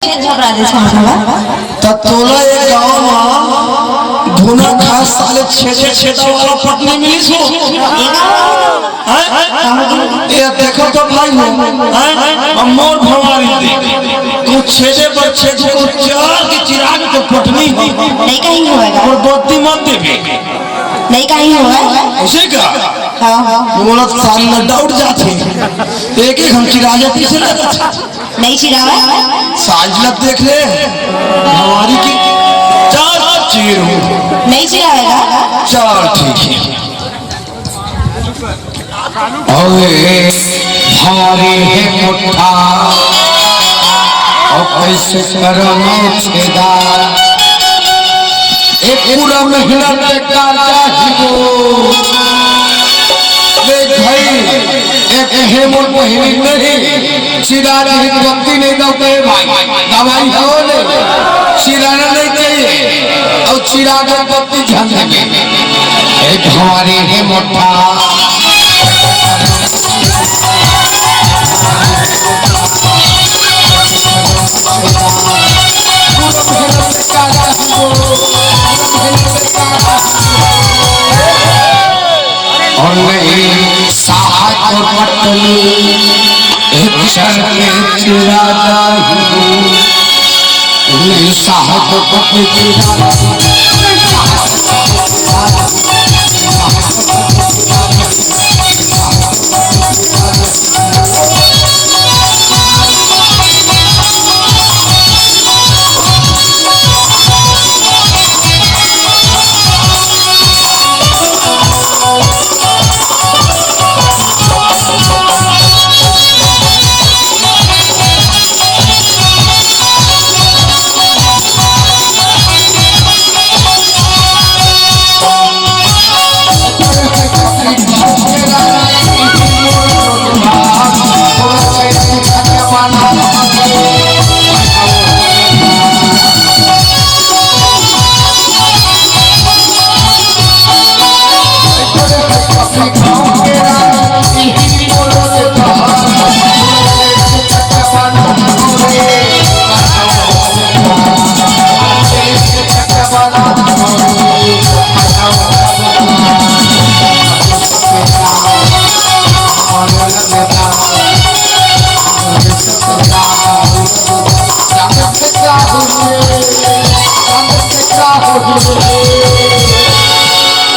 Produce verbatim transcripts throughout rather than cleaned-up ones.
छेद झपरा दे छमछमा। त तोला एक गांव म धुना खास साले छेदे छेदा वाला पटनी मिलिस हो। ए गांव म हैं? ये देखो तो भाई हो, हैं? अब मोर भवारी दे, तू छेदे पर छेद को चार के चिराग के पटनी हो। नहीं कहीं होएगा। और बत्ती मत देबे। नहीं कहीं होएगा। उसे का? हाँ, हाँ। मोला साल में डाउट जाथे। एक एक हम चिराग पीछे लगा। नहीं चिरावा। साइज ला देख ले, भवारी के चार चीर हो। नहीं चिरावेगा। चार ठीक है। अबे भवारी हे मोठा, अउ कइसे करम छेदा। एक पूरा महीना बेकार जाही वो। देख भाई, एक हे मोर बहिनी नहीं, चिरा रही बत्ती नहीं दो के भाई, दवाई हो ले, चिराना नहीं चाहिए, अउ चिरा दे बत्ती झंझ में। एक हमारी हे मोठा। और नहीं साहत और पटनी, एक क्षण में चिरा जाही। नहीं साहत और पटनी चिरा जाही।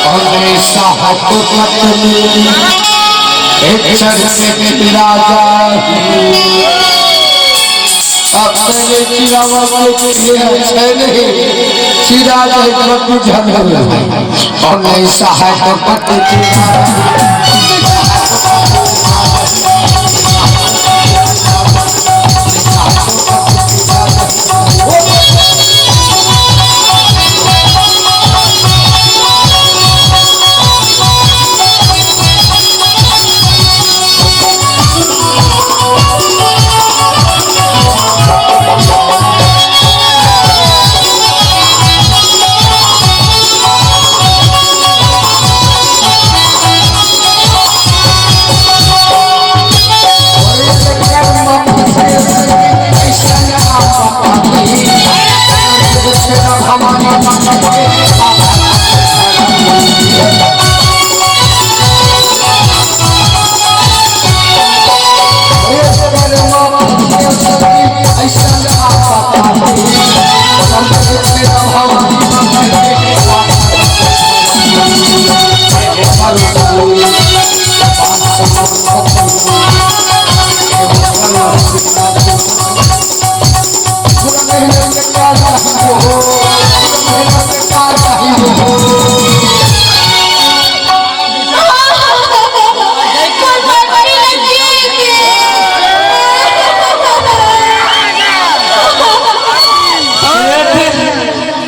और ऐसा है तो पत्नी एक चर्चित राजा ही। अब तने चिरावा के लिए अच्छे नहीं, चिरा जाए तो बुझल है। और ऐसा है तो पत्नी चिरा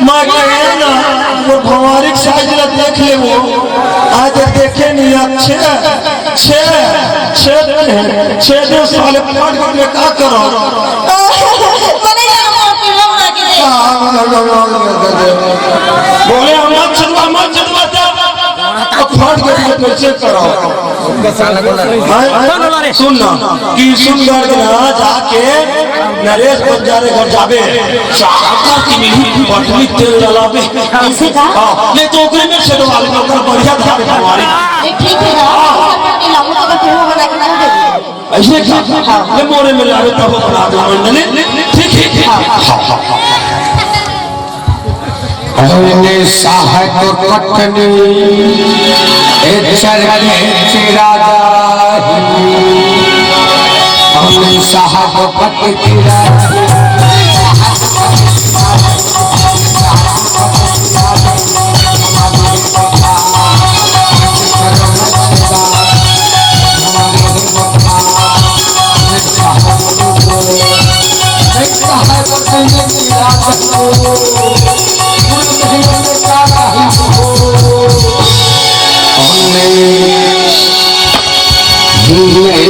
मैं कहे ना, वो भवारिक साइज ला देख ले वो। आज देखे नहीं, अच्छे, छे, छे, छे दे साले फाट के का करो? मने ना मार के लो ना के दे। बोले, "हम मत छुड़वा, मत छुड़वा, जा।" अब फाट के चेक करो। हैं? सुन ना, कि सुन करके ना जाके नरेश बंजारे घर जाबे, चार हजार की मिली, बटनी तेल डलाबे। ऐसे का? हाँ, नहीं तो ओकरे में छेदवा ले, ओकर बढ़िया धार बनवारी। ये ठीक है ना? हाँ। सब पानी लाओ, तो अगर तुम बना के ना दे। ऐसे का? हाँ। ये मोरे में लावे तब बना दो मंडली। ठीक, ठीक, ठीक। हाँ। हाँ, हाँ, हाँ। हमने साहब पत्नी ए चरके चिरा जाही। हमने साहब पत्नी चिरा जाही।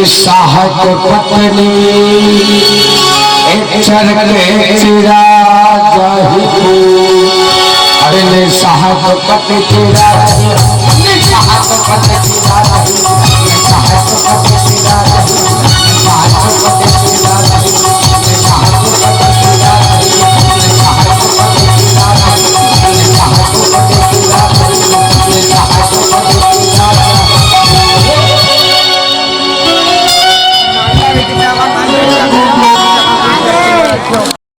साहब पत्नी ए चरके चिरा जाही। अरे ने साहब पत्नी चिरा जाही, ने साहब पत्नी चिरा जाही, ने साहब पत्नी